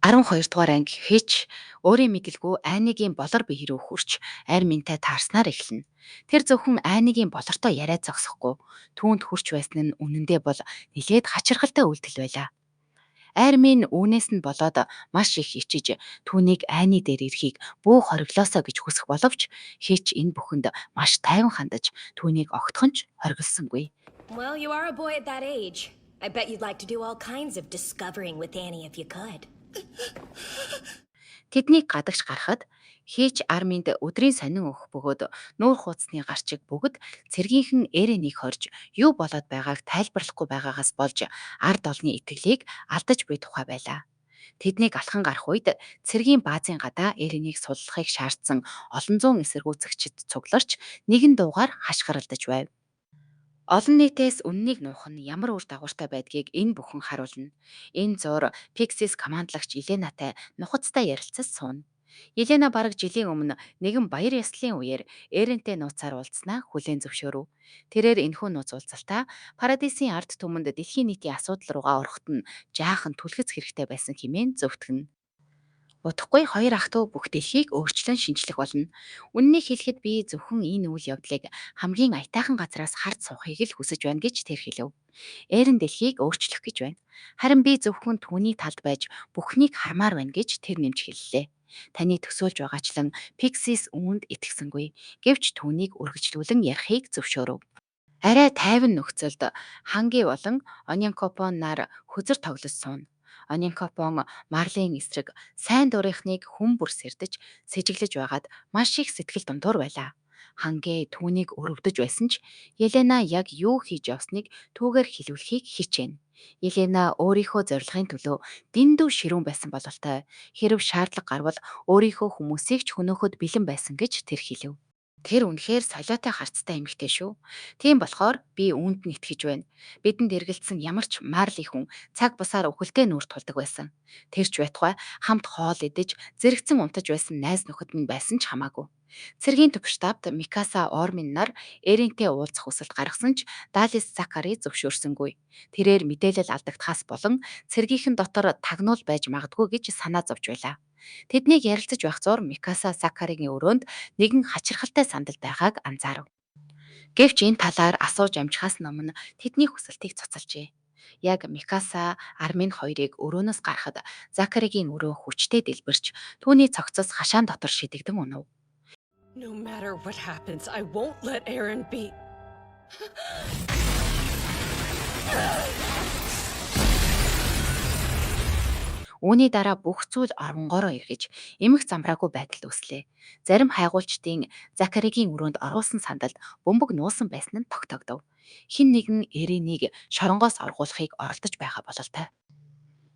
12 дугаар анги Хэтч өөрийн мэдэлгүй Аннигийн болор бие рүү хүрч Арминтай таарснаар эхэлнэ. Тэр зөвхөн Аннигийн болортой яриад зогсохгүй. Түүнд хүрч байсан нь үнэндээ бол нэлээд хачирхалтай үйлдэл байлаа. Армин үүнээс нь болоод маш их ичиж түүнийг Анни дээр ирэхийг бүү хориглоосой гэж хүсэх боловч Хэтч энэ бүхэнд маш тайван хандаж түүнийг огтхон ч хориглосонгүй. Well, you are a boy at that age. I bet you'd like to do all kinds of discovering with Annie if you could. Тэднийг гадагш гаргахад Хэтч Арминд өдрийн сонин өгөх бөгөөд нүүр хуудасны гарчиг бүгд цэргийнхэн Эренийг хорьж юу болоод байгааг тайлбарлахгүй байгаагаас болж ард олны итгэлийг алдаж буй тухай байлаа. Тэднийг алхан гарах үед цэргийн баазын гадаа Эренийг суллахыг шаардсан олон зуун эсэргүүцэгчид цугларч нэгэн дуугаар хашгиралдаж байв. Олон нийтээс үнэнийг нуух нь ямар үр дагавартай байдгийг энэ бүхэн харуулна. Энэ зуур Пиксис командлагч Еленатай нухацтай ярилцаж сууна. Елена бараг жилийн өмнө нэгэн баяр ёслолын үеэр Эрентэй нууцаар уулзсанаа хүлээн зөвшөөрөв. Тэрээр энэхүү нууц уулзалтаа Парадисын ард түмэнд дэлхийн нийтийн асуудал руугаа ороход нь жаахан түлхэц хэрэгтэй байсан хэмээн зөвтгөнө. Удахгүй хоёр ах дүү бүх дэлхийг өөрчлөн шинчлэх болно. Үнэнийг хэлэхэд би зөвхөн энэ үйл явдлыг хамгийн аятайхан газраас харж суухыг л хүсэж байна гэж тэр хэлэв. Эрен дэлхийг өөрчлөх гэж байна. Харин би зөвхөн түүний талд байж бүхнийг хармаар байна гэж тэр нэмж хэллээ. Таны төсөөлж байгаачлан Пиксис үүнд итгэсэнгүй. Гэвч түүнийг үргэлжлүүлэн ярихыг зөвшөөрөв. Арай тайван нөхцөлд Ханги болон Онянкопон нар хөзөр тоглож сууна. Онянкопон Марлын эсрэг сайн дурынхныг хүн бүр сэрдэж, сэжиглэж байгаад маш их сэтгэл дундуур байлаа. Хангэ түүнийг өрөвдөж байсан ч Елена яг юу хийж явсныг түүгээр хэлүүлэхийг хичээнэ. Елена өөрийнхөө зорилгын төлөө дэндүү ширүүн байсан бололтой. Хэрэв шаардлага гарвал өөрийнхөө хүмүүсийг ч хөнөөхөд бэлэн байсан гэж тэр хэлэв. Тэр үнэхээр солиотой харцтай эмэгтэй шүү. Тийм болохоор би үүнд нь итгэж байна. Бидэнд эргэлдсэн ямар ч Марли хүн цаг бусаар үхэлтэй нүүр тулдаг байсан. Тэр ч байтугай хамт хоол идэж, зэрэгцэн унтаж байсан найз нөхөд минь байсан ч хамаагүй. Цэргийн төв штабт Микаса Ормин нар Эрентэй уулзах хүсэлт гаргасан ч Далис Закари зөвшөөрсөнгүй. Тэрээр мэдээлэл алдагдахаас болон цэргийнхэн дотор тагнуул байж магадгүй гэж санаа зовж байлаа. Тэднийг ярилцаж байх зуур Микаса Закаригийн өрөөнд нэгэн хачирхалтай сандал байгааг анзаарав. Гэвч энэ талаар асууж амжихаас өмнө тэдний хүсэлтийг цуцалжээ. Яг Микаса, Армин хоёрыг өрөөнөөс гаргахад Закаригийн өрөө хүчтэй дэлбэрч түүний цогцос хашаан дотор шидэгдэн унав. No matter what happens, I won't let Eren be. Үүний дараа бүх зүйл оронгоороо эргэж, эмх замбраагүй байдал үүслээ. Зарим хайгуулчдын Закаригийн өрөөнд оруулсан сандалд бөмбөг нуусан байсан нь тогтоогдов. Хэн нэгэн Эренийг шоронгоос оргуулахыг оролдож байгаа бололтой.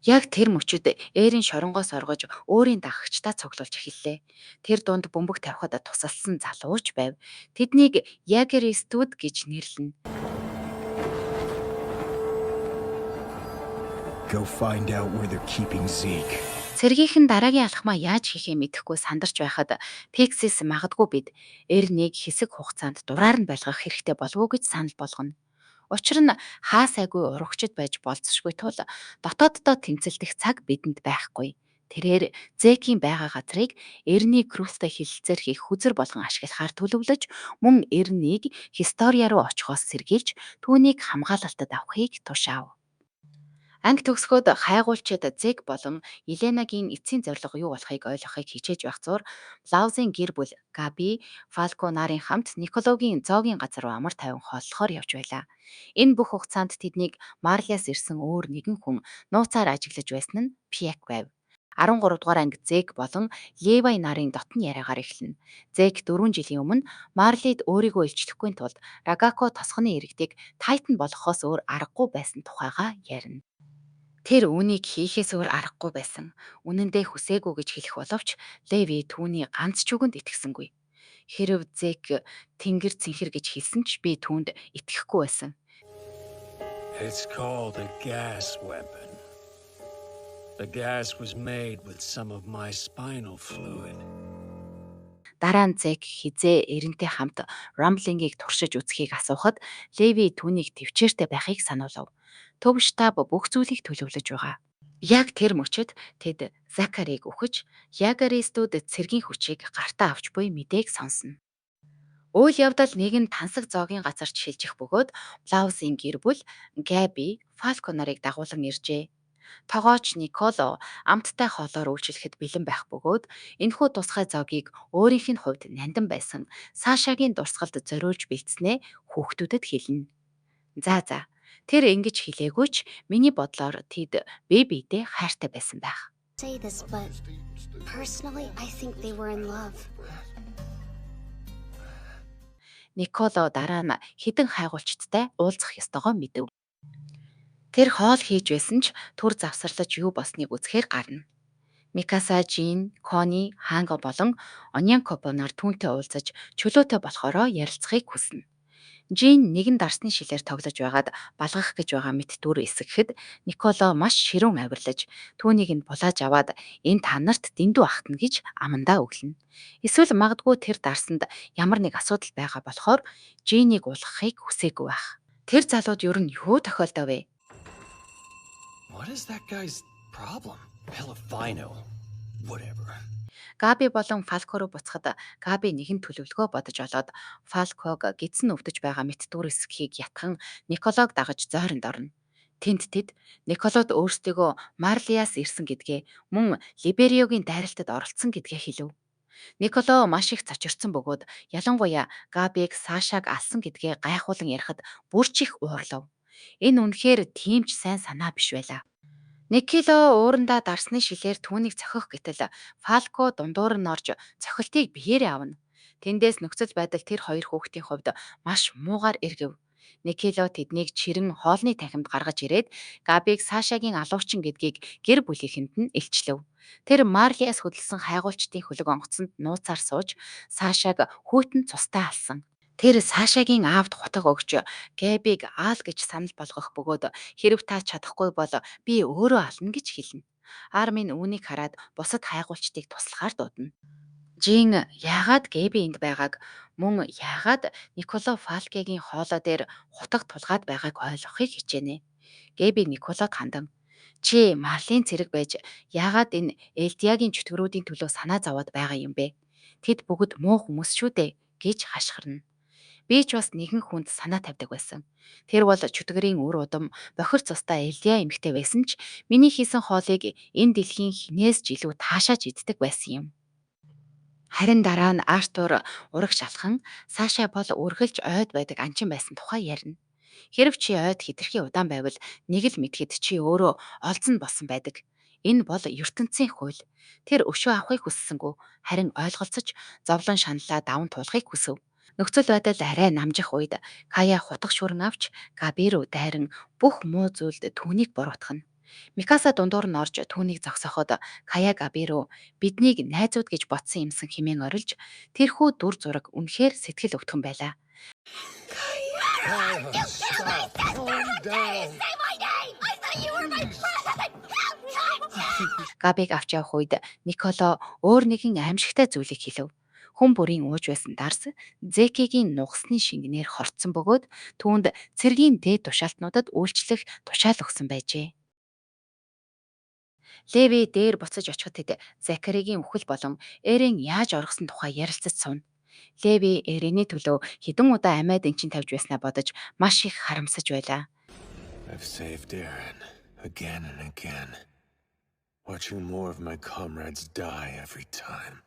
Яг тэр мөчид Эрен шоронгоос оргож өөрийн дагагчдаа цуглуулж эхэллээ. Тэр дунд бөмбөг тавихад тусалсан залуу ч байв. Тэднийг Ягеристүүд гэж нэрлэнэ. Go find out where they're keeping Zeke. Цэргийнхэн дараагийн алхмаа яаж хийхээ мэдэхгүй сандарч байхад Пиксис магадгүй бид Эрнийг хэсэг хугацаанд дураар нь байлгах хэрэгтэй болов уу гэж санал болгоно. Учир нь хаа сайгүй урагчид байж болзошгүй тул дотооддоо тэмцэлдэх цаг бидэнд байхгүй. Тэрээр Зекийн байгаа газрыг Эрний Крустай хэлэлцээр хийх хөзөр болгон ашиглахаар төлөвлөж, мөн Эрнийг Хистория руу очихоос сэргийлж түүнийг хамгаалалтад авахыг тушаав. Анги төгсгөөд хайгуулчид Зек болон Еленагийн эцсийн зорилго юу болохыг ойлгохыг хичээж байх зуур Лаузын гэр бүл Габи, Фалко нарын хамт Никологийн зоогийн газар руу амар тайван хооллохоор явж байлаа. Энэ бүх хугацаанд тэднийг Марлиас ирсэн өөр нэгэн хүн нууцаар ажиглаж байсан нь Пиек байв. 13 дугаар анги Зек болон Левай нарын дотно яриагаар эхэлнэ. Зек 4 жилийн өмнө Марлид өөрийгөө илчлэхгүй тулд Рагако тосгоны иргэдийг Тайтан болгохоос өөр аргагүй байсан тухайгаа ярина. Тэр үүнийг хийхээс өөр аргагүй байсан. Үнэндээ хүсээгүй гэж хэлэх боловч Леви түүний ганц ч үгэнд итгэсэнгүй. Хэрэв Зек тэнгэр цэнхэр гэж хэлсэн ч би түүнд итгэхгүй байсан. It's called a gas weapon. The gas was made with some of my spinal fluid. Дараа нь Зек хэзээ Эрентэй хамт Рамблингийг туршиж үзэхийг асуухад Леви түүнийг тэвчээртэй байхыг сануулав. Төв штаб бүх зүйлийг төлөвлөж байгаа. Яг тэр мөчид тэд Закарийг үхэж, Ягеристүүд цэргийн хүчийг гартаа авч буй мэдээг сонсно. Үйл явдал нэгэн тансаг зоогийн газарт шилжих бөгөөд Блаузын гэр бүл Габи, Фалко нарыг дагуулан иржээ. Тогооч Николо амттай хоолоор үйлчлэхэд бэлэн байх бөгөөд энэхүү тусгай зоогийг өөрийнх нь хувьд нандин байсан Сашагийн дурсгалд зориулж бэлдсэнээ хүүхдүүдэд хэлнэ. За за, тэр ингэж хэлээгүй ч миний бодлоор тэд бие биедээ хайртай байсан байх. Say this, but personally, I think they were in love. Николо дараа нь хэдэн хайгуулчидтай уулзах ёстойгоо мэдэв. Тэр хоол хийж байсан ч түр завсарлаж юу болсныг үзэхээр гарна. Микаса, Жин, Кони, Ханго болон Оньянкобо нар түүнтэй уулзаж чөлөөтэй болохоороо ярилцахыг хүснэ. Жин нэгэн дарсны шилээр тоглож байгаад балгах гэж байгаа мэт дүр эсгэхэд Николо маш ширүүн авирлаж түүнийг нь булааж аваад энэ та нарт дэндүү ахтана гэж амандаа өглөнө. Эсвэл магадгүй тэр дарсанд ямар нэг асуудал байгаа болохоор Жинийг уулгахыг хүсээгүй байх. Тэр залууд ер нь юу тохиолдов вэ? What is that guy's problem? Hell if I know. Whatever. Габи болон Фалко руу буцахад Габи нэгэн төлөвлөгөө бодож олоод Фалког гэдсэн өвдөж байгаа мэт дүр эсгэхийг ятган Николог дагаж зойронд орно. Тэнд тэд Николод өөрсдийгөө Марлиас ирсэн гэдгээ мөн Либериогийн дайралтад оролцсон гэдгээ хэлэв. Николо маш их цочирдсан бөгөөд ялангуяа Габиг Сашаг алсан гэдгээ гайхуулан ярихад бүр ч их уурлав. Энэ үнэхээр тийм ч сайн санаа биш байлаа. Николо уурандаа дарсны шилээр түүнийг цохих гэтэл Фалко дундуур нь орж цохилтыг биеэрээ авна. Тэндээс нөхцөл байдал тэр хоёр хүүхдийн хувьд маш муугаар эргэв. Николо тэднийг чирэн хоолны танхимд гаргаж ирээд Габиг Сашагийн алуурчин гэдгийг гэр бүлийнхэнд нь илчлэв. Тэр Марлиас хөдөлсөн хайгуулчдын хөлөг онгоцонд нууцаар сууж Сашаг хүйтэн цустай алсан. Тэр Сашагийн аавд хутга өгч Гэбиг аал гэж санал болгох бөгөөд хэрэв та чадахгүй бол би өөрөө ална гэж хэлнэ. Армин үүнийг хараад бусад хайгуулчдыг туслахаар дуудана. Жин яагаад Гэби энд байгааг мөн яагаад Николо Фалкегийн хоолой дээр хутга тулгаад байгааг ойлгохыг хичээнэ. Гэби Николод хандан "Чи Марлин цэрэг байж яагаад энэ Элдиагийн чөтгөрүүдийн төлөө санаа зовоод байгаа юм бэ? Тэд бүгд муу хүмүүс шүү дээ" гэж хашгирна. Би ч бас нэгэн хүнд санаа тавьдаг байсан. Тэр бол чөтгөрийн үр удам бохир цустай Элдиа эмэгтэй байсан ч миний хийсэн хоолыг энэ дэлхийн хэнээс ч илүү таашааж иддэг байсан юм. Харин дараа нь Артур урагш алхан Саша бол үргэлж ойд байдаг анчин байсан тухай ярина. Хэрэв чи ойд хэтэрхий удаан байвал нэг л мэдэхэд чи өөрөө олзон болсон байдаг. Энэ бол ертөнцийн хууль. Тэр өшөө авахыг хүссэнгүй, харин ойлголцож зовлон шаналлаа даван туулахыг хүсэв. Нөхцөл байдал арай намжих үед Кая хутга шүрэн авч Габи руу дайран бүх муу зүйлд түүнийг буруутгана. Микаса дундуур нь орж түүнийг зогсооход Кая Габи руу биднийг найзууд гэж бодсон юмсан хэмээн орилж тэрхүү дүр зураг үнэхээр сэтгэл өвтгөн байлаа. Kaya, stop! Calm down! Say my name! I thought you were my friend! How could you? Габиг авч явах үед Николо өөр нэгэн аимшигтай зүйлийг хэлэв. Хүн бүрийн ууж байсан дарс Зекигийн нугасны шингэнээр хорцсон бөгөөд түүнд цэргийн дээд тушаалтнуудад үйлчлэх тушаал өгсөн байжээ. Леви дээр буцаж очиход тэд Закаригийн үхэл болон Эрен яаж оргосон тухай ярилцаж сууна. Леви Эрений төлөө хэдэн удаа амиа дэнчин тавьж байснаа бодож маш их харамсаж байлаа. I've saved Eren again and again. Watching more of my comrades die every time.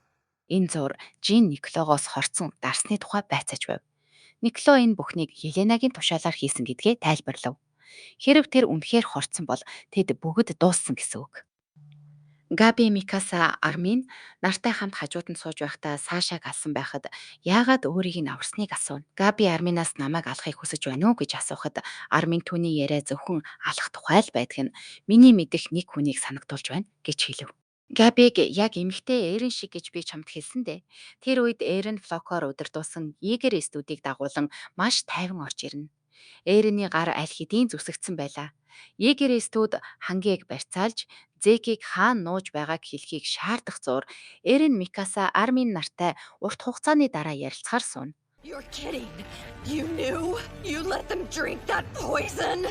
Энэ зуур Жин Никлогоос хорцсон дарсны тухай байцааж байв. Никло энэ бүхнийг Еленагийн тушаалаар хийсэн гэдгээ тайлбарлав. Хэрэв тэр үнэхээр хорцсон бол тэд бүгд дууссан гэсэн үг. Габи, Микаса, Армин нартай хамт хажууд нь сууж байхдаа Сашаг алсан байхад яагаад өөрийг нь аварсныг асууна. Габи Арминаас намайг алахыг хүсэж байна уу гэж асуухад Армин түүний яриа зөвхөн алах тухай л байдаг нь миний мэдэх нэг хүнийг санагдуулж байна гэж хэлэв. Габиг яг эмэгтэй Эрен шиг гэж би чамд хэлсэн дээ. Тэр үед Эрен Флокоор удирдуулсан Егеристүүдийг дагуулан маш тайван орж ирнэ. Эрений гар аль хэдийн зүсэгдсэн байлаа. Егеристүүд хангийг барьцаалж Зекийг хаан нууж байгааг хэлхийг шаардах зуур Эрен Микаса Армин нартай урт хугацааны дараа ярилцахаар сууна. You're kidding. You knew? You let them drink that poison?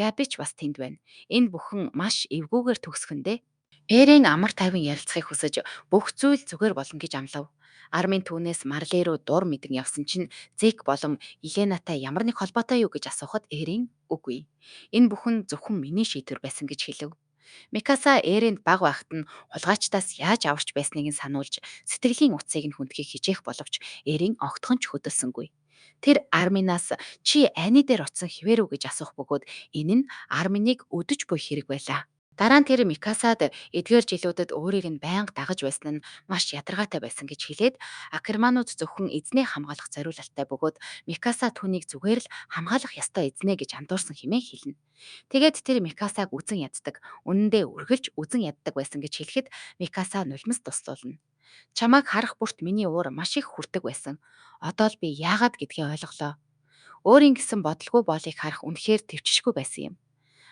Габи ч бас тэнд байна. Энэ бүхэн маш эвгүйгээр төгсөх нь дээ. Эрен амар тайван ярилцахыг хүсэж бүх зүйл зүгээр болно гэж амлав. Армин түүнээс Марлей руу дур мэдэн явсан чинь Зек болон Еленатай ямар нэг холбоотой юу гэж асуухад Эрен үгүй. Энэ бүхэн зөвхөн миний шийдвэр байсан гэж хэлэв. Микаса Эренд бага байхад нь хулгайчдаас яаж аварч байсныг нь сануулж сэтгэлийн утсыг нь хүндхийг хичээх боловч Эрен огтхон ч хөдөлсөнгүй. Тэр Арминаас чи Ани дээр очсон хэвээр үү гэж асуух бөгөөд энэ нь Арминыг өдөж буй хэрэг байлаа. Дараа нь тэр Микасад эдгээр жилүүдэд өөрийг нь байнга дагаж байсан нь маш ядаргаатай байсан гэж хэлээд Акерманууд зөвхөн эзнээ хамгаалах зориулалттай бөгөөд Микаса түүнийг зүгээр л хамгаалах ёстой эзнээ гэж андуурсан хэмээн хэлнэ. Тэгээд тэр Микасаг үзен яддаг, үнэндээ үргэлж үзен яддаг байсан гэж хэлэхэд Микаса нулимс дуслуулна. Чамайг харах бүрт миний уур маш их хүрдэг байсан. Одоо л би яагаад гэдгээ ойлголоо. Өөрийн гэсэн бодолгүй боолыг харах үнэхээр төвчшгүй байсан юм.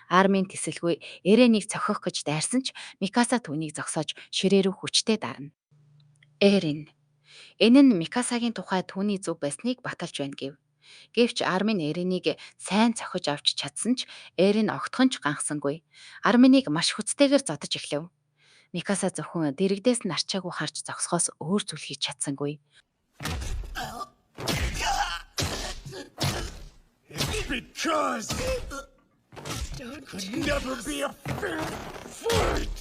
Армин тэсэлгүй Эренийг цохих гэж дайрсан ч Микаса түүнийг зогсоож ширээ рүү хүчтэй дарна. Эрен. Энэ нь Микасагийн тухай түүний зөв байсныг баталж байна гэв. Гэвч Армин Эренийг сайн цохиж авч чадсан ч Эрен огтхон ч ганхсангүй. Арминыг маш хүчтэйгээр зодож эхлэв. Микаса зөвхөн дэрэгдээс нь арчаагүй харж зогсохоос өөр зүйл хийж чадсангүй. It's because could never be a fair fight.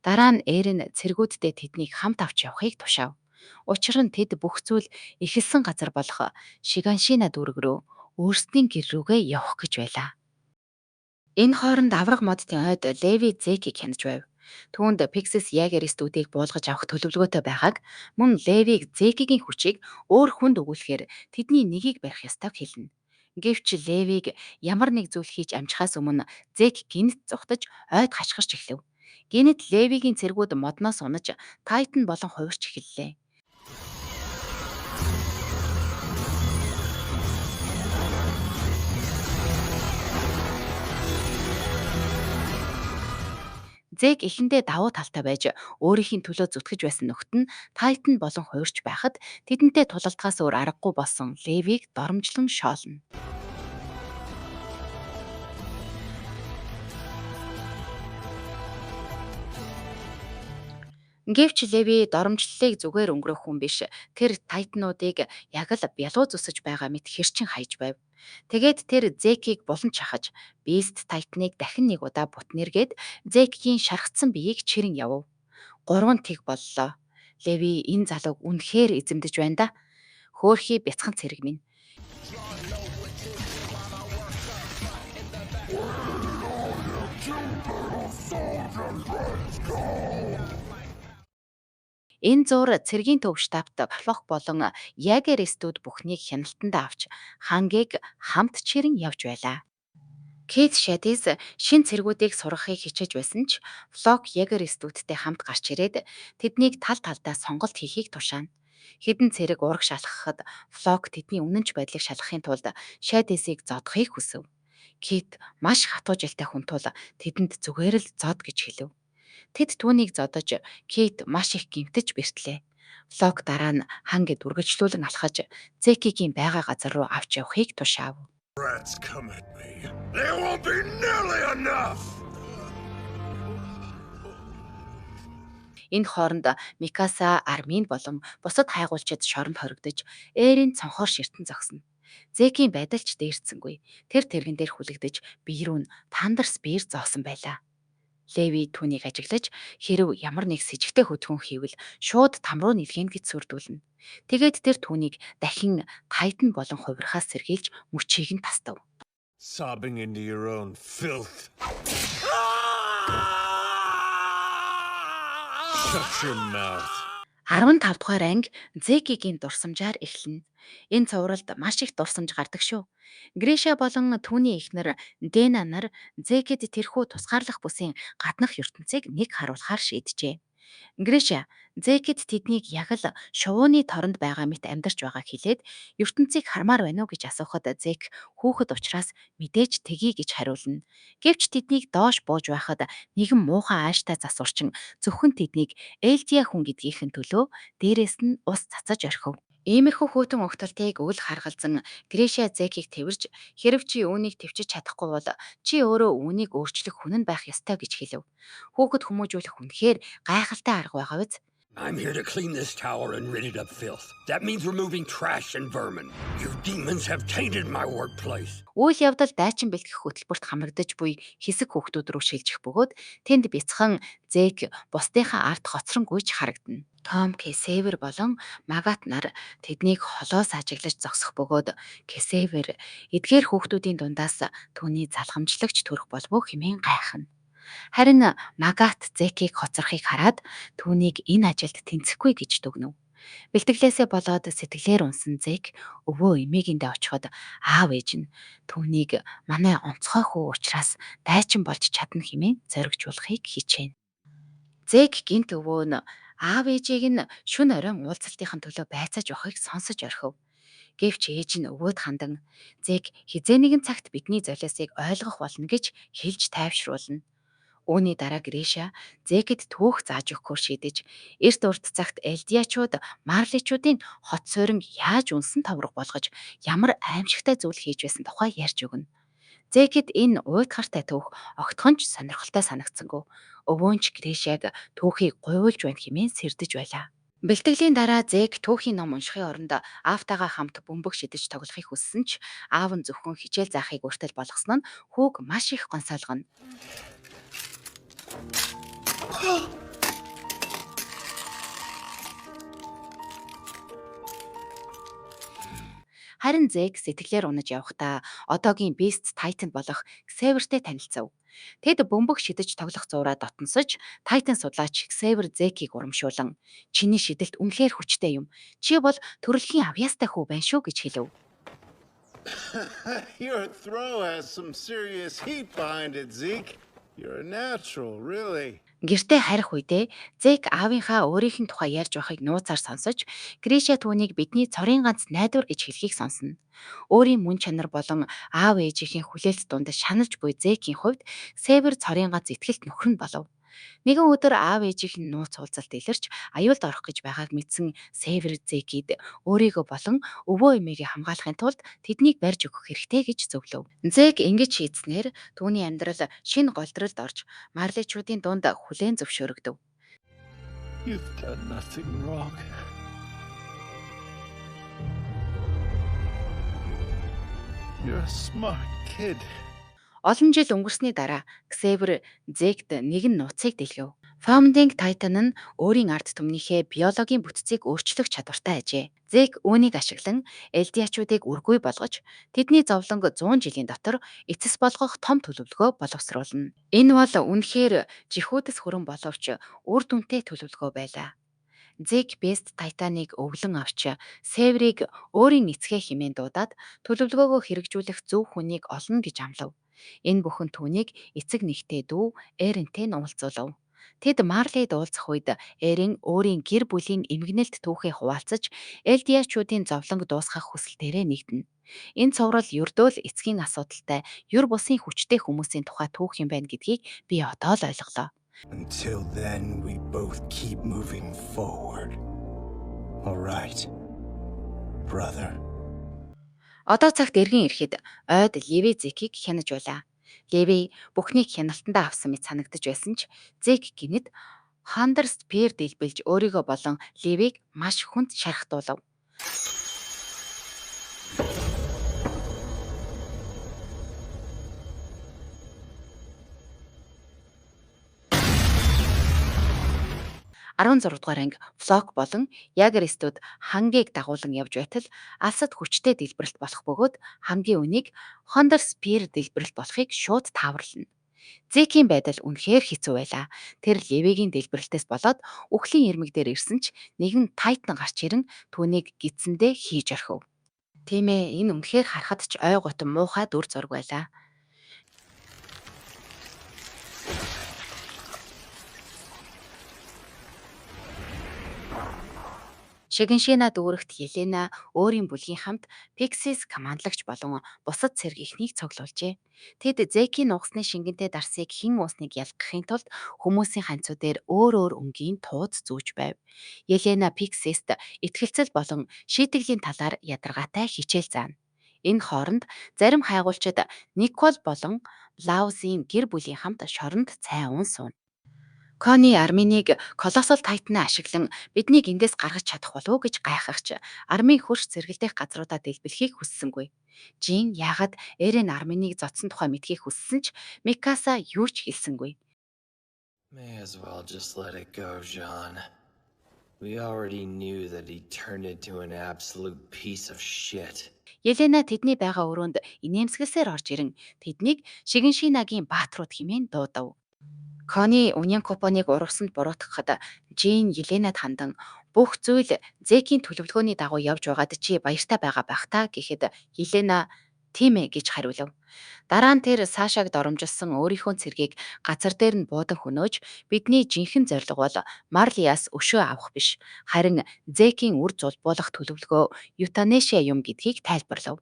Дараа нь Эрен цэргүүддээ тэднийг хамт авч явахыг тушаав. Учир нь тэд бүх зүйл эхэлсэн газар болох Шиганшина дүүрэг рүү өөрсдийн гэр рүүгээ явах гэж байлаа. Энэ хооронд авраг модын ойд Леви Зекийг хянаж байв. Түүнд Пиксис Ягеристүүдийг буулгаж авах төлөвлөгөөтэй байгааг мөн Левиг Зекигийн хүчийг өөр хүнд өгүүлэхээр тэдний нэгийг барих ёстойг хэлнэ. Гэвч Левиг ямар нэг зүйл хийж амжихаас өмнө Зек гэнэт зугтаж ойд хашгирч эхлэв. Гэнэт Левигийн цэргүүд модноос унаж Тайтан болон хувирч эхэллээ. Зек эхэндээ давуу талтай байж өөрийнхөө төлөө зүтгэж байсан нөхөд нь Тайтан болон хувирч байхад тэдэнтэй тулалдахаас өөр аргагүй болсон Левиг доромжлон шоолно. Гэвч Леви доромжллыг зүгээр өнгөрөөх хүн биш. Тэр Тайтануудыг яг л бялуу зүсэж байгаа мэт хэрчин хаяж байв. Тэгээд тэр Зекийг булан чахаж, Beast Titan-ыг дахин нэг удаа бут нэргээд Зекийн шархацсан биеийг чирэн явав. 3 тэг боллоо. Леви энэ залууг үнэхээр эзэмдэж байна да. Хөөхий бяцхан цэрэг минь. Энэ зуур цэргийн төв штабт Флок болон Ягеристүүд бүхнийг хяналтандаа авч Хангийг хамт чирэн явж байлаа. Кейт Шадис шинэ цэргүүдийг сургахыг хичээж байсан ч Флок Ягеристүүдтэй хамт гарч ирээд тэднийг тал талдаа сонголт хийхийг тушаана. Хэдэн цэрэг урагш алхахад Флок тэдний үнэнч байдлыг шалгахын тулд Шадисыг зодохыг хүсэв. Кит маш хатуу жилтэй хүн тул тэдэнд зүгээр л зод гэж хэлэв. Тэд түүнийг зодож Кейт маш их гэмтэж бэртлээ. Флок дараа нь Хангид үргэлжлүүлэн алхаж Зекигийн байгаа газар руу авч явахыг тушаав. Rats come at me. There won't be nearly enough. Энэ хооронд Микаса, Армин болон бусад хайгуулчид шоронд хоригдож Эрийн цонхоор ширтэн зогсно. Зекийн байдал ч дээрдсэнгүй. Тэр тэрэгэн дээр хүлэгдэж бие рүү нь Thunder Spear зоосон байлаа. Леви түүнийг ажиглаж хэрэв ямар нэг сэжигтэй хөдөлгөөн хийвэл шууд там руу нэлгэнэ гэж сүрдүүлнэ. Тэгээд тэр түүнийг дахин Тайтан болон хувирахаас сэргийлж мөчийг нь тастав. Sobbing into your own filth. Shut your mouth. 15 дугаар анги Зекигийн дурсамжаар эхэлнэ. Энэ цувралд маш их дурсамж гардаг шүү. Гриша болон түүний эхнэр Дэна нар Зекид тэрхүү тусгаарлах бүсийн гаднах ертөнцийг нэг харуулахаар шийджээ. Гриша Зекид тэднийг яг л шувууны торонд байгаа мэт амьдарч байгааг хэлээд ертөнцийг хармаар байна уу гэж асуухад Зек хүүхэд учраас мэдээж тэгье гэж хариулна. Гэвч тэднийг доош бууж байхад нэгэн муухай ааштай засварчин зөвхөн тэднийг Элдиа хүн гэдгийнхэн төлөө дээрээс нь ус цацаж орхив. Иймэрхүү хүйтэн угталтыг үл харгалзан Гриша Зекийг тэвэрж, хэрэв чи үүнийг тэвчиж чадахгүй бол чи өөрөө үүнийг өөрчлөх хүн нь байх ёстой гэж хэлэв. Хүүхэд хүмүүжүүлэх үнэхээр гайхалтай арга байгаа биз? I'm here to clean this tower and rid it of filth. That means removing trash and vermin. You demons have tainted my workplace. Үйл явдал дайчин бэлтгэх хөтөлбөрт хамрагдаж буй хэсэг хүүхдүүд рүү шилжих бөгөөд тэнд бяцхан Зек бусдынхаа ард хоцрон гүйж харагдана. Том, Ксавер болон Магат нар тэднийг холоос ажиглаж зогсох бөгөөд Ксавер эдгээр хүүхдүүдийн дундаас түүний залгамжлагч төрөх болов уу хэмээн гайхна. Харин Магат Зекийг хоцорхыг хараад түүнийг энэ ажилд тэнцэхгүй гэж дүгнэв. Бэлтгэлээсээ болоод сэтгэлээр унсан Зек өвөө эмээгэндээ очиход аав ээж нь түүнийг манай онцгой хүү учраас дайчин болж чадна хэмээн зоригжуулахыг хичээнэ. Зек гэнэт өвөө нь аав ээжийг нь шөнө оройн уулзалтынхаа төлөө байцааж явахыг сонсож орхив. Гэвч ээж нь өвөөд хандан Зек хэзээ нэгэн цагт бидний золиосыг ойлгох болно гэж хэлж тайвшруулна. Үүний дараа Гриша Зекэд түүх зааж өгөхөөр шийдэж, эрт урт цагт Элдиачууд Марличуудын хот сууринг яаж үнсэн товрог болгож ямар аимшигтай зүйл хийж байсан тухай ярьж өгнө. Зекэд энэ уйтгартай түүх огтхон ч сонирхолтой санагдсангүй. Өвөө нь ч Гришаг түүхийг гуйвуулж байна хэмээн сэрдэж байлаа. Бэлтгэлийн дараа Зек түүхийн ном уншихын оронд аавтайгаа хамт бөмбөг шидэж тоглохыг хүссэн ч аав нь зөвхөн хичээл заахыг хүртэл болгосон нь хүүг маш их гонсойлгоно. Харин Зек сэтгэлээр унаж явахдаа одоогийн Beast Titan болох Ксавертэй танилцав. Тэд бөмбөг шидэж тоглох зуураа дотносож, Titan судлаач Ксавер Зекийг урамшуулан "Чиний шидэлт үнэхээр хүчтэй юм. Чи бол төрөлхийн авьяастай хүү байна шүү" гэж хэлэв. Your throw has some serious heat behind it, Zeke. You're a natural, really. Гэртээ харих үедээ Зек аавынхаа өөрийнх нь тухай ярьж байхыг нууцаар сонсож, Гриша түүнийг бидний цорын ганц найдвар гэж хэлэхийг сонсно. Өөрийн мөн чанар болон аав ээжийнхээ хүлээлт дунд шаналж буй Зекийн хувьд Север цорын ганц итгэлт нөхөр нь болов. Нэгэн өдөр аав ээжийнх нь нууц уулзалт илэрч аюулд орох гэж байгааг мэдсэн Север Зекид өөрийгөө болон өвөө эмээгээ хамгаалахын тулд тэднийг барьж өгөх хэрэгтэй гэж зөвлөв. Зек ингэж шийдснээр түүний амьдрал шинэ голдролд орж Марличуудын дунд хүлээн зөвшөөрөгдөв. You've done nothing wrong. You're a smart kid. Олон жил өнгөрсний дараа Ксавер Зект нэгэн нууцыг дэлгэв. Founding Titan нь өөрийн ард түмнийхээ биологийн бүтцийг өөрчлөх чадвартай ажээ. Зек үүнийг ашиглан Элдиачуудыг үргүй болгож, тэдний зовлонг 100 жилийн дотор эцэс болгох том төлөвлөгөө боловсруулна. Энэ бол үнэхээр жихүүдэс хүрэн боловч үр дүнтэй төлөвлөгөө байлаа. Зек Beast Titan-ыг өвлөн авч Севрийг өөрийн эцгээ хэмээн дуудаад төлөвлөгөөгөө хэрэгжүүлэх зөв хүнийг олно гэж амлав. Энэ бүхэн түүнийг эцэг нэгтэй дүү Эрентэй нь уулзуулав. Тэд Марлид уулзах үед Эрен өөрийн гэр бүлийн эмгэнэлт түүхээ хуваалцаж Элдиачуудын зовлонг дуусгах хүсэлтээрээ нэгдэнэ. Энэ цуврал ердөө л эцгийн асуудалтай ер бусын хүчтэй хүмүүсийн тухай түүх юм байна гэдгийг би одоо л ойлголоо. Until then, we both keep moving forward. All right, brother. Одоо цагт эргэн ирэхэд ойд Леви Зекийг хянаж байлаа. Леви бүхнийг хяналтандаа авсан мэт санагдаж байсан ч Зек гэнэт Хандер Спир дэлбэлж өөрийгөө болон Левиг маш хүнд шархтуулав. 16 дугаар анги Флок болон Ягеристүүд хангийг дагуулан явж байтал алсад хүчтэй дэлбэрэлт болох бөгөөд хангийн үнийг Хондор Спир дэлбэрэлт болохыг шууд тааварлана. Зекийн байдал үнэхээр хэцүү байлаа. Тэр Левигийн дэлбэрэлтээс болоод үхлийн ирмэг дээр ирсэн ч нэгэн Тайтан гарч ирэн түүнийг гидсэндээ хийж орхив. Тийм ээ, энэ үнэхээр харахад ч ой гутан муухай дүр зураг байлаа. Шигиншина дүүрэгт Елена өөрийн бүлгийн хамт Пиксис командлагч болон бусад цэрэг эхнийг цуглуулжээ. Тэд Зекийн нугасны шингэнтэй дарсыг хэн уусныг ялгахын тулд хүмүүсийн ханьцуу дээр өөр өөр өнгийн тууз зүүж байв. Елена Пиксист итгэлцэл болон шийтгэлийн талаар ядаргаатай хичээл заана. Энэ хооронд зарим хайгуулчид Никол болон Блаузын гэр бүлийн хамт шоронд цай уун сууна. Кони Арминийг Colossal Titan-аа ашиглан биднийг эндээс гаргаж чадах болов уу гэж гайхах ч Армин хөрш зэрэгэлдэх газруудаа дэлбэлэхийг хүссэнгүй. Жин яагаад Эрен Арминыг зодсон тухай мэдэхийг хүссэн ч Микаса юу ч хэлсэнгүй. May as well just let it go, Jean. We already knew that he turned into an absolute piece of shit. Елена тэдний байгаа өрөөнд инээмсэглэсээр орж ирэн тэднийг Шигиншинагийн баатрууд хэмээн дуудав. Кони Унянкопоныг урвсанд буруутгахад Жин Еленад хандан бүх зүйл Зекийн төлөвлөгөөний дагуу явж байгаад чи баяртай байгаа байх та гэхэд Елена тийм ээ гэж хариулав. Дараа нь тэр Сашаг доромжилсон өөрийнхөө цэргийг газар дээр нь буудан хөнөөж бидний жинхэнэ зорилго бол Марлиас өшөө авах биш, харин Зекийн үр зулбуулах төлөвлөгөө Ютанешиа юм гэдгийг тайлбарлав.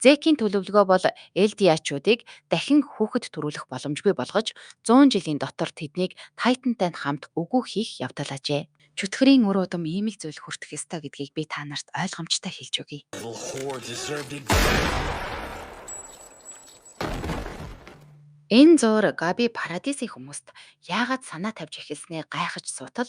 Зекийн төлөвлөгөө бол Элдиачуудыг дахин хүүхэд төрүүлэх боломжгүй болгож 100 жилийн дотор тэднийг Тайтантай хамт үгүй хийх явдал ажээ. Чөтгөрийн үр удам ийм л зүйл хүртэх ёстой гэдгийг би та нарт ойлгомжтой хэлж өгье. Little whore deserved it. Энэ зуур Габи Парадисын хүмүүст яагаад санаа тавьж эхэлснээ гайхаж суутал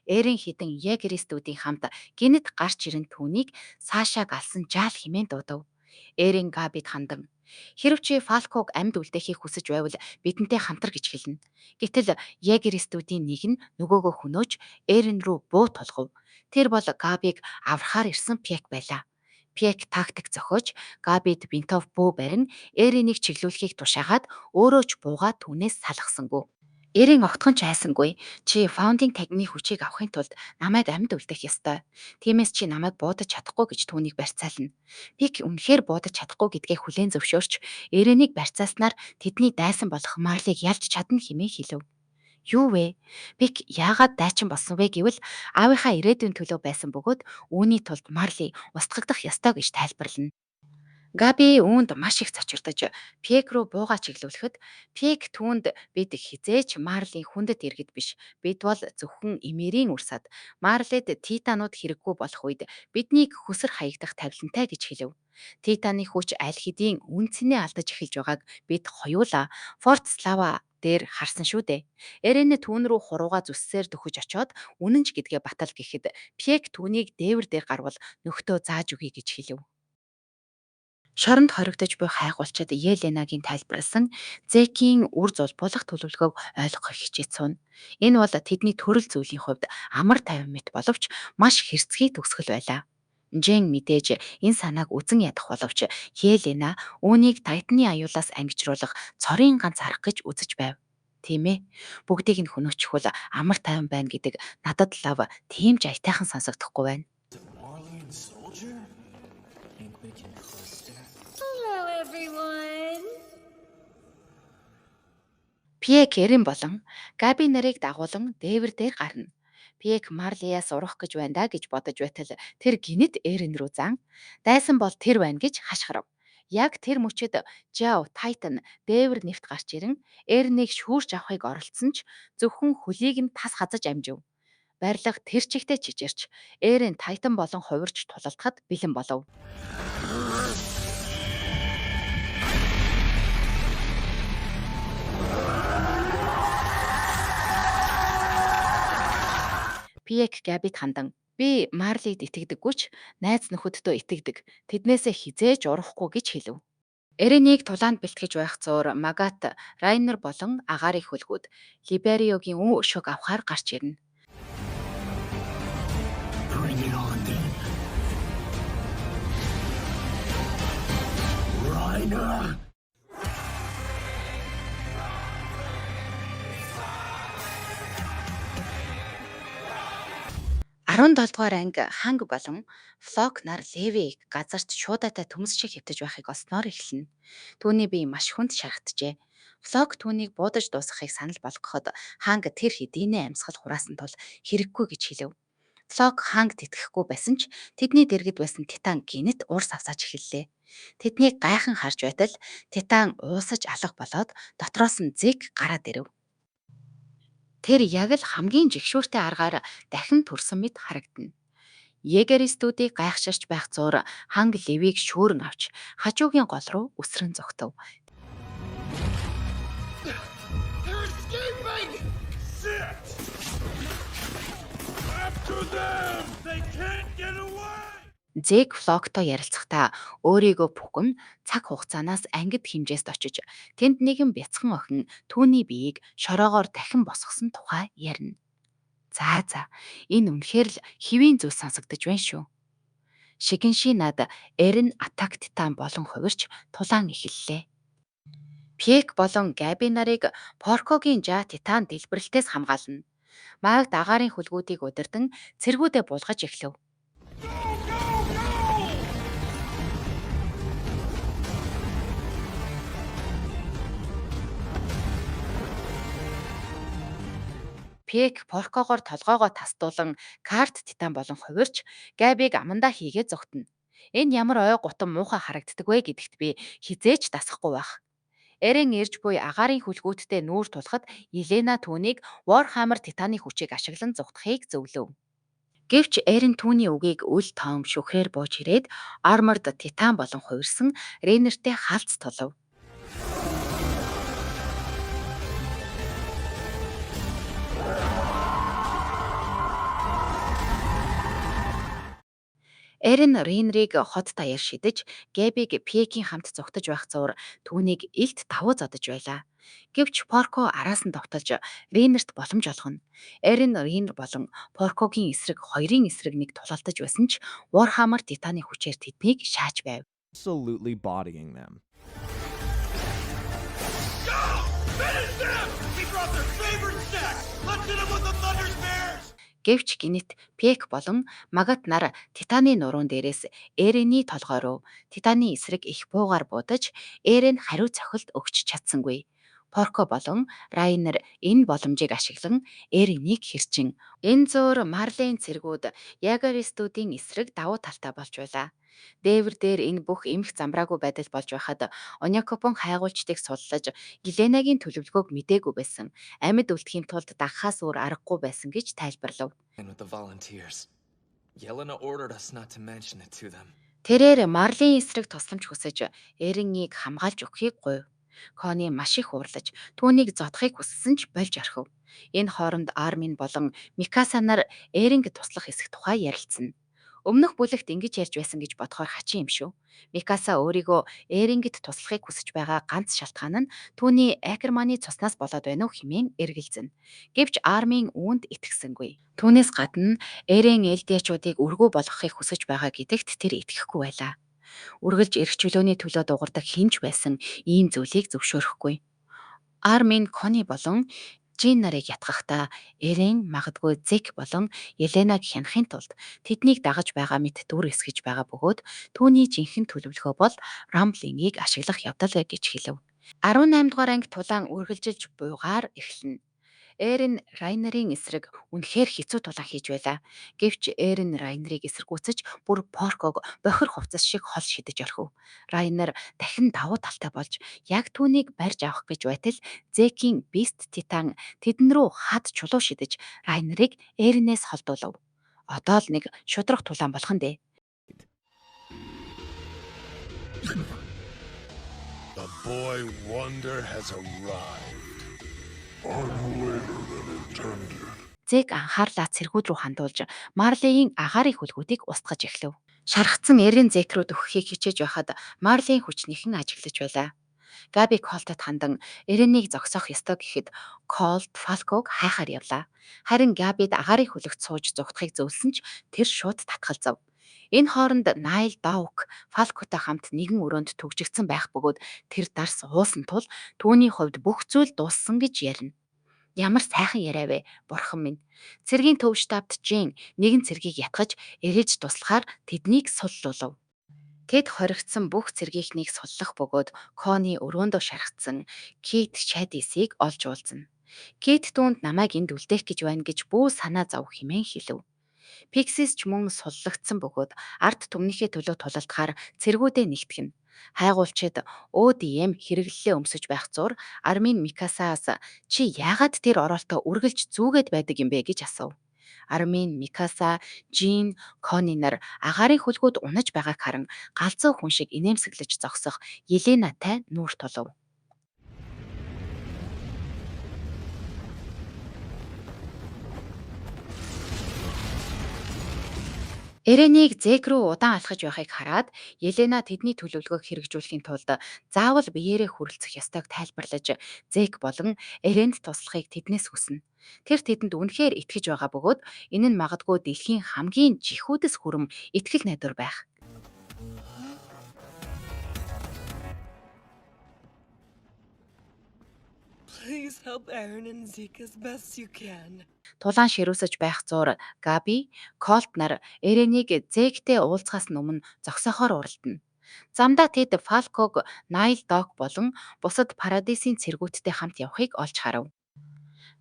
Эрен хэдэн егеристүүдийн хамт гэнэт гарч ирэн түүнийг Сашаг алсан жаал хэмээн дуудав. Эрен Габид хандан "Хэрэв чи Фалког амьд үлдээхийг хүсэж байвал бидэнтэй хамтар" гэж хэлнэ. Гэтэл егеристүүдийн нэг нь нөгөөгөө хөнөөж Эрен рүү буу тулгав. Тэр бол Габиг аврахаар ирсэн Пек байлаа. Пек тактик зохиож Габид винтов бөө барин Эренийг чиглүүлэхийг тушаагаад өөрөө ч буугаа түүнээс салгасангүй. Эрен огтхон ч айсангүй. Чи Founding Tag-ны хүчийг авахын тулд намайг амьд үлдээх ёстой. Тиймээс чи намайг буудаж чадахгүй гэж түүнийг барьцаална. Пик үнэхээр буудаж чадахгүй гэдгээ хүлээн зөвшөөрч Эренийг барьцаалснаар тэдний дайсан болох Марлиг ялж чадна хэмээн хэлэв. Юу вэ? Пик яагаад дайчин болсон вэ гэвэл аавынхаа ирээдүйн төлөө байсан бөгөөд үүний тулд Марли устгагдах ёстой гэж тайлбарлана. Габи үүнд маш их цочирдож Пек рүү буугаа чиглүүлэхэд Пек түүнд бид хэзээ ч Марлийн хүндэт иргэд биш. Бид бол зөвхөн эмэрийн урсаад Марлед титанууд хэрэггүй болох үед биднийг хөсөр хаягдах тавилантай гэж хэлэв. Титаны хүч аль хэдийн үнэ цэнээ алдаж эхэлж байгааг бид хоёулаа Форт Слава дээр харсан шүү дээ. Эрен түүн рүү хуруугаа зүссээр дөхөж очоод үнэн ч гэдгээ батал гэхэд Пек түүнийг дээвэр дээр гарвал нөхдөө зааж өгье гэж хэлэв. Шоронд хоригдож буй хайгуулчид Еленагийн тайлбарласан Зекийн үр зулбуулах төлөвлөгөөг ойлгохыг хичээж сууна. Энэ бол тэдний төрөл зүйлийн хувьд амар тайван мэт боловч маш хэрцгий төгсгөл байлаа. Жен мэдээж энэ санааг үзен ядах боловч Елена үүнийг Тайтаны аюулаас ангижруулах цорын ганц арга гэж үзэж байв. Тийм ээ. Бүгдийг нь хөнөөчихвөл амар тайван байна гэдэг надад лав тийм ч аятайхан сонсогдохгүй байна. Marleyan soldier? Think we can trust her? Hello, everyone. Пьек Эрен болон Габи нарыг дагуулан дээвэр дээр гарна. Пьек Марлиас урах гэж байна да гэж бодож байтал тэр гэнэт Эрен рүү зан дайсан бол тэр байна гэж хашгирав. Яг тэр мөчид Жао Тайтан дээвэр нэвт гарч ирэн Эренийг шүүрч авахыг оролдсон ч зөвхөн хөлийг нь тас хазаж амжив. Барилга тэр чигтээ чичирч Эрен Тайтан болон хувирч тулалдахад бэлэн болов. Пьек Габид хандан би Марлид итгэдэггүй ч найз нөхөддөө итгэдэг. Тэднээсээ хэзээ ч урахгүй гэж хэлэв. Эренийг тулаанд бэлтгэж байх зуур Магат, Райнер болон агаарын хөлгүүд Либериогийн үн өшөөг авахаар гарч ирнэ. Bring it on then. Reiner! 17 дугаар анги Ханг болон Флок нар Левиг газарт шуудаатай төмс шиг хэвтэж байхыг олсноор эхэлнэ. Түүний бие маш хүнд шархджээ. Флок түүнийг буудаж дуусгахыг санал болгоход Ханг тэр хэдийнээ амьсгал хураасан тул хэрэггүй гэж хэлэв. Флок Хангт итгэхгүй байсан ч тэдний дэргэд байсан Титан гэнэт ур савсааж эхэллээ. Тэднийг гайхан харж байтал Титан уусаж алга болоод дотроос нь Зек гараад ирэв. Тэр яг л хамгийн жигшүүртэй аргаар дахин төрсөн мэт харагдана. Егеристүүдийг гайхширч байх зуур Ханг Левиг шүүрэн авч хажуугийн гол руу үсрэн зугтав. They're escaping! Shit! After them! They can't get away! Зек Флоктой ярилцахдаа өөрийгөө бүхэн цаг хугацаанаас ангид хэмжээст очиж, тэнд нэгэн бяцхан охин түүний биеийг шороогоор дахин босгосон тухай ярина. За за, энэ үнэхээр л хэвийн зүйл сонсогдож байна шүү. Шигэншинад Эрен Атак Титан болон хувирч тулаан эхэллээ. Пек болон Габи нарыг Поркогийн Жа Титан дэлбэрэлтээс хамгаална. Магд агаарын хүлгүүдийг удирдан цэргүүдээ буулгаж эхлэв. Go, go, go! Пек Поркогоор толгоогоо тасдуулан Карт Титан болон хувирч Габиг амандаа хийгээд зугтана. Энэ ямар ой гутан муухай харагддаг вэ гэдэгт би хэзээ ч дасахгүй байх. Эрен ирж буй агаарын хүлгүүттэй нүүр тулахад Елена түүнийг Warhammer Титаны хүчийг ашиглан зугтахыг зөвлөв. Гэвч Эрен түүний үгийг үл тоом шүхрээр бууж ирээд Armored Титан болон хувирсан Рейнертэй халз тулав. Эрен Рейнерийг хот даяар шидэж, Гэбиг Пекийн хамт зугтаж байх зуур түүнийг илт давуу зодож байлаа. Гэвч Порко араас нь довтолж Рейнерт боломж олгоно. Эрен Рейнер болон Поркогийн эсрэг хоёрын эсрэг нэг тулалдаж байсан ч Warhammer Титаны хүчээр тэднийг шааж байв. Absolutely bodying them. Go! Finish them! We brought their favorite snacks! Let's hit them with the Thunder Spears! Гэвч гэнэт Пек болон Магат нар Титаны нуруун дээрээс Эрений толгой руу Титаны эсрэг их буугаар буудаж Эрен хариу цохилт өгч чадсангүй. Порко болон Райнер энэ боломжийг ашиглан Эренийг хэрчин. Энэ зуур Марлен цэргүүд Ягеристүүдийн эсрэг давуу талтай болж байлаа. Дээвэр дээр энэ бүх эмх замбраагүй байдал болж байхад Онякопон хайгуулчдыг суллаж Еленагийн төлөвлөгөөг мдээгүй байсан. Амьд үлдэхийн тулд дагахаас өөр аргагүй байсан гэж тайлбарлав. And with the volunteers. Yelena ordered us not to mention it to them. Тэрээр Марлин эсрэг тусламж хүсэж Эренийг хамгаалж өгөхийг гуйв. Кони маш их уурлаж түүнийг зодохыг хүссэн ч болж орхив. Энэ хооронд Армин болон Микаса нар Эренг туслах эсэх тухай ярилцсан. Өмнөх бүлэгт ингэж ярьж байсан гэж бодохоор хачин юм шүү. Микаса өөрийгөө Эренгт туслахыг хүсэж байгаа ганц шалтгаан нь түүний Акерманы цуснаас болоод байна уу хэмээн эргэлзэнэ. Гэвч Армин үүнд итгэсэнгүй. Түүнээс гадна Эрен Элдиачуудыг өргүү болгохыг хүсэж байгаа гэдэгт тэр итгэхгүй байлаа. Үргэлж эрх чөлөөний төлөө дуугардаг хэн ч байсан ийм зүйлийг зөвшөөрөхгүй. Армин Кони болон Жин нарыг ятгахдаа Эрен магадгүй Зек болон Еленаг хянахын тулд тэднийг дагаж байгаа мэт дүр эсгэж байгаа бөгөөд түүний жинхэнэ төлөвлөгөө бол Рамблингийг ашиглах явдал гэж хэлэв. 18 дугаар анги тулаан үргэлжилж буйгаар эхэлнэ. Эрен Райнерийн эсрэг үнэхээр хэцүү тулаан хийж байлаа. Гэвч Эрен Райнерыг эсэргүүцэж бүр Порког бохир хувцас шиг хол шидэж орхив. Райнер дахин давуу талтай болж яг түүнийг барьж авах гэж байтал Зекийн Beast Титан тэдэн рүү хад чулуу шидэж Райнерыг Эренээс холдуулав. Одоо л нэг шударга тулаан болох нь дээ. The boy wonder has arrived. I'm later than intended. Зек анхаарлаа цэргүүд рүү хандуулж Марлийн агаарын хүлгүүдийг устгаж эхлэв. Шархацсан Эрен Зек рүү дөхөхийг хичээж байхад Марлийн хүчнийхэн ажиглаж байлаа. Габи Колтод хандан Эренийг зогсоох ёстой гэхэд Колт Фалког хайхаар явлаа. Харин Габид агаарын хүлэгт сууж зугтахыг зөвлөсөн ч тэр шууд татгалзав. Энэ хооронд Найл Даук Фалкотой хамт нэгэн өрөөнд түгжигдсэн байх бөгөөд тэр дарс уусан тул түүний хувьд бүх зүйл дууссан гэж ярина. Ямар сайхан яриа вэ, бурхан минь. Цэргийн төв штабт Жин нэгэн цэргийг ятгаж эргэж туслахаар тэднийг суллуулав. Тэд хоригдсон бүх цэргийнхнийг суллах бөгөөд Кони өрөөндөө шархацсан Кит Шадисыг олж уулзна. Кит түүнд намайг энд үлдээх гэж байна гэж бүү санаа зов хэмээн хэлэв. Пиксис ч мөн суллагдсан бөгөөд ард түмнийхээ төлөө тулалдахаар цэргүүдээ нэгтгэнэ. Хайгуулчид ÖDM хэрэглэлээ өмсөж байх зуур Армин Микасаас чи яагаад тэр ороолтоо үргэлж зүүгээд байдаг юм бэ гэж асуув. Армин, Микаса, Жин, Конни нар агаарын хөлгүүд унаж байгааг харан галзуу хүн шиг инээмсэглэж зогсох Еленатай нүүр тулав. Эренийг Зек рүү удаан алхаж байхыг хараад Елена тэдний төлөвлөгөөг хэрэгжүүлэхийн тулд заавал биеэрээ хүрэлцэх ёстойг тайлбарлаж Зек болон Эренд туслахыг тэднээс хүснэ. Тэр тэдэнд үнэхээр итгэж байгаа бөгөөд энэ нь магадгүй дэлхийн хамгийн жихүүдэс хүрэн итгэл найдвар байх. Please help Eren and Zeke as best you can. Тулаан ширүүсэж байх зуур Габи, Колт нар Эренийг Зектэй уулзахаас өмнө зогсоохоор уралдана. Замдаа тэд Фалког Найл Док болон бусад Парадисын цэргүүдтэй хамт явахыг олж харав.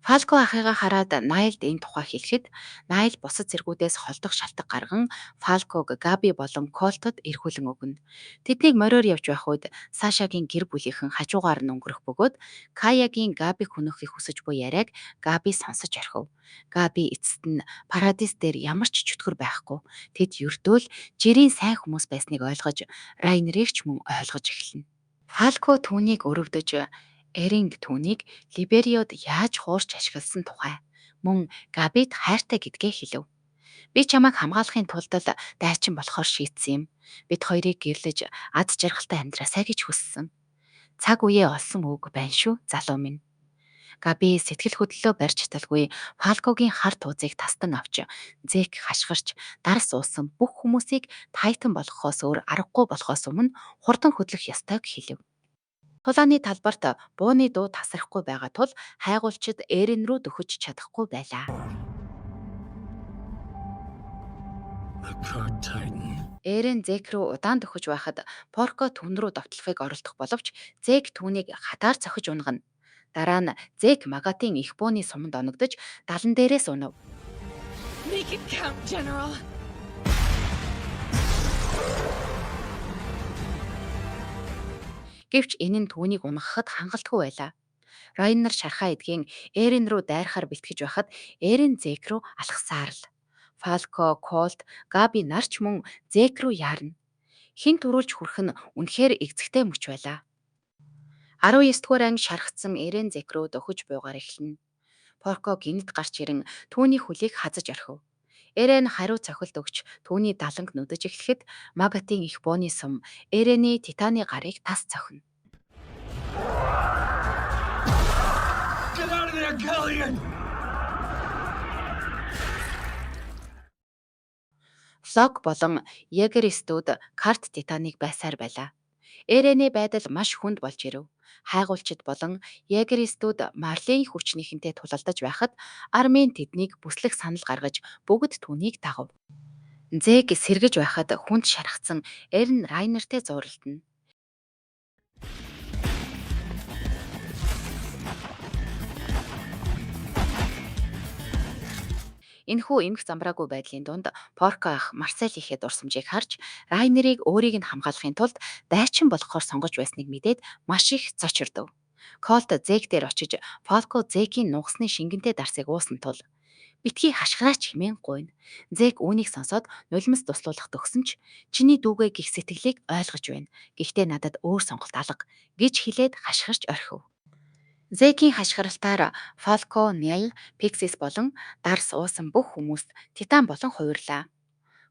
Фалко ахыгаа хараад Найлд энэ тухай хэлэхэд Найл бусад цэргүүдээс холдох шалтаг гарган Фалког Габи болон Колтод эрхүүлэн өгнө. Тэднийг мориор явж байх үед Сашагийн гэр бүлийнхэн хажуугаар нь өнгөрөх бөгөөд Каягийн Габиг хөнөөхийг хүсэж буй яриаг Габи сонсож орхив. Габи эцэст нь Парадис дээр ямар ч чөтгөр байхгүй. Тэд ердөө л жирийн сайн хүмүүс байсныг ойлгож Райнерийг ч мөн ойлгож эхэлнэ. Фалко түүнийг өрөвдөж Эринг түүнийг Либериод яаж хуурч ашигласан тухай, мөн Габид хайртай гэдгээ хэлэв. Би чамайг хамгаалахын тулд л дайчин болохоор шийдсэн юм. Бид хоёрыг гэрлэж ад жаргалтай амьдраасай гэж хүссэн. Цаг үеэ олсон үг байна шүү, залуу минь. Габи сэтгэл хөдлөлөө барьж чадалгүй Фалкогийн хар туузыг тастан авч Зек хашгирч дарс уусан бүх хүмүүсийг Тайтан болгохоос өөр аргагүй болохоос өмнө хурдан хөдлөх ёстойг хэлэв. Тулааны талбарт бууны дуу тасрахгүй байгаа тул хайгуулчид Эрен рүү дөхөж чадахгүй байлаа. The Cart Titan. Эрен Зек рүү удаан дөхөж байхад Порко түн рүү довтлохыг оролдох боловч Зек түүнийг хатаар цохиж унагана. Дараа нь Зек Магатын их бууны суманд оногдож далан дээрээс унав. Make it count, General. Гэвч энэ нь түүнийг унагахад хангалтгүй байлаа. Райнер шархаа эдгийн Эрен рүү дайрахаар бэлтгэж байхад Эрен Зек рүү алхасаар л. Фалко, Колт, Габи нар ч мөн Зек рүү яарна. Хэн түрүүлж хүрэх нь үнэхээр эгзэгтэй мөч байлаа. 19 дугаар анги шархацсан Эрен Зек рүү дөхөж буугаар эхэлнэ. Порко гинэт гарч ирэн түүний хөлийг хазаж орхив. Эрен хариу цохилт өгч түүний даланг нүдэж эхлэхэд Магатын их бууны сум Эрений Титаны гарыг тас цохино. Get out of there, Galleon! Флок болон Егеристүүд Карт Титаныг байсаар байлаа. Эрений байдал маш хүнд болж ирэв. Хайгуулчид болон Егеристүүд Марлен хүчнийхэнтэй тулалдаж байхад Армин тэднийг бүслэх санал гаргаж бүгд түүнийг дагав. Зэг сэргэж байхад хүнд шархацсан Эрен Райнертэй зууралдана. Энэхүү эмх замбраагүй байдлын дунд Порко ах Марселийнхээ дурсамжийг харж Райнерийг өөрийг нь хамгаалахын тулд дайчин болгохоор сонгож байсныг мэдээд маш их цочирдов. Колт Зек дээр очиж Фалко Зекийн нугасны шингэнтэй дарсыг уусан тул битгий хашгираач хэмээн гуйна. Зек үүнийг сонсоод нулимс туслуулах төгсөн ч чиний дүүгээ гих сэтгэлийг ойлгож байна. Гэхдээ надад өөр сонголт алга гэж хэлээд хашгирч орхив. Зекийн хашгиралтаар Фалко, Нел, Пиксис болон дарс уусан бүх хүмүүс Титан болон хувирлаа.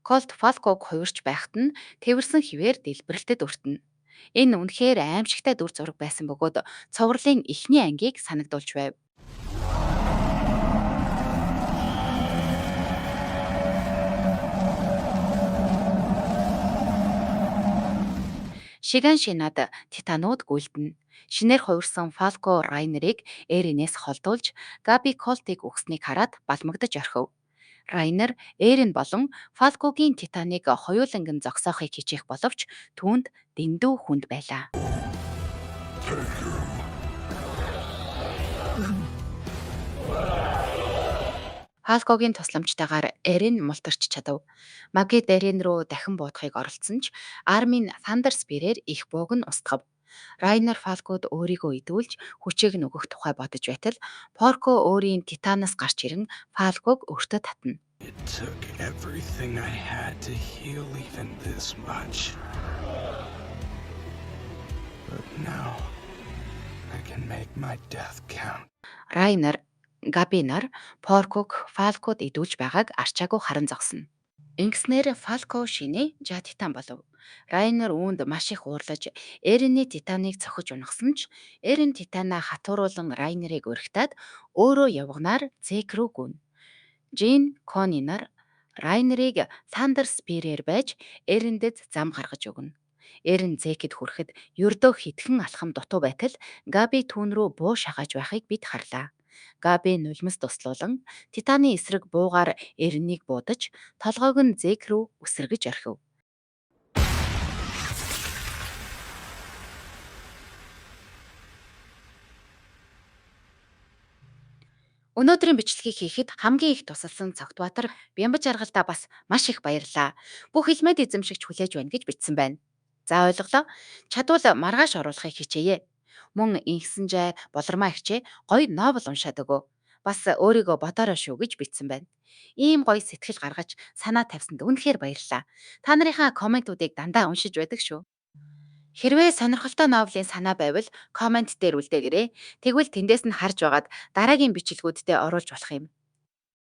Колт Фалког хувирч байхад нь тэвэрсэн хэвээр дэлбэрэлтэд өртөнө. Энэ үнэхээр аимшигтай дүр зураг байсан бөгөөд цувралын эхний ангийг санагдуулж байв. Шиган шинад титанууд гүйлдэнэ. Шинээр хувирсан Фалко Райнерыг Эренээс холдуулж Габи Колтыг өгснийг хараад балмагдаж орхив. Райнер Эрен болон Фалкогийн Титаныг хоёуланг нь зогсоохыг хичээх боловч түүнд дэндүү хүнд байлаа. Фалкогийн тусламжтайгаар Эрен мултарч чадав. Магит Эрен рүү дахин буудахыг оролдсон ч Армин Thunder Spear-ээр их бууг нь устгав. Райнер Фалкод өөрийгөө идүүлж хүчийг нь өгөх тухай бодож байтал Порко өөрийн Титанаас гарч ирэн Фалког өөртөө татна. It took everything I had to heal even this much. But now, I can make my death count. Райнер Габи нар Порког Фалкод идүүлж байгааг арчаагүй харан зогсно. Ингэснээр Фалко шинэ Жа Титан болов. Райнер үүнд маш их уурлаж Эрений Титаныг цохиж унагасан ч Эрен Титанаа хатууруулан Райнерыг урагтаад өөрөө явганаар Зек рүү гүйнэ. Жин, Конни нар Райнерыг Thunder Spear-ээр байж Эрендэд зам гаргаж өгнө. Эрен Зекэд хүрэхэд ердөө хэдхэн алхам дутуу байтал Габи түүн рүү буу шагааж байхыг бид харлаа. Габи нулимс дуслуулан Титаны эсрэг буугаар Эренийг буудаж толгойг нь Зек рүү үсэргэж орхив. Өнөөдрийн бичлэгийг хийхэд хамгийн их тусалсан Цогтбаатар Бямбажаргалдаа бас маш их баярлалаа. Бүх элмэд эзэмшигч хүлээж байна гэж бичсэн байна. За, ойлголоо. Чадвал маргааш оруулахыг хичээе. Мөн Инхсэнжай Болормаа ихчээ гоё novel уншаад өгөө. Бас өөрийгөө бодоорой шүү гэж бичсэн байна. Ийм гоё сэтгэл гаргаж санаа тавьсанд үнэхээр баярлалаа. Та нарынхаа комментуудыг дандаа уншиж байдаг шүү. Хэрвээ сонирхолтой novel ын санаа байвал comment дээр үлдээгээрэй. Тэгвэл тэндээс нь харж байгаад дараагийн бичлэгүүддээ оруулж болох юм.